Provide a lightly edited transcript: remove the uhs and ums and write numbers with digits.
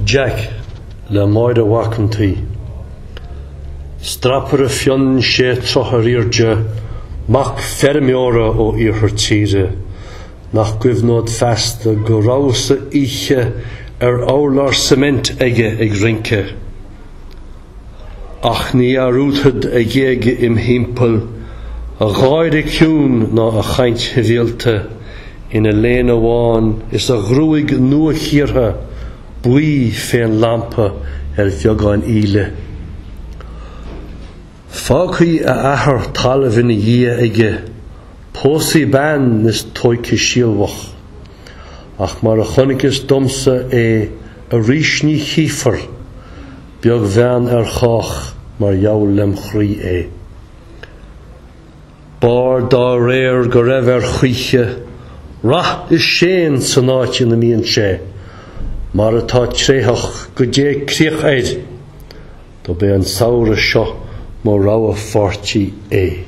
Jack le Máire Mhac an tSaoi. Strapaire fionn sé troigh ar airde, mac feirmeora ó iarthar tíre, nach gcuimhneod feasta go rabhas-sa oíche ar urlár cement aige ag rince. Ach ní dhearúdfad a ghéaga im thimpeall, a gháire ciúin ná a chaint shibhialta ina léine bhán is a ghruaig nua-chíortha buí fén lampa ar bheagán íle. Fágfaidh a athair talamh ina dhiaidh aige, pósfaidh bean is tóigfidh síolbhach. Ach mar a chonaiceas domsa é arís ní chífear, beag bheann ar chách mar gheall lem chroí é. B'fhearr dá réir go raibh air choíche, rath is séan san áit ina mbíonn sé, mar atá tréitheach go dté críoch air, dob é an samhradh seo mo rogha pháirtí é.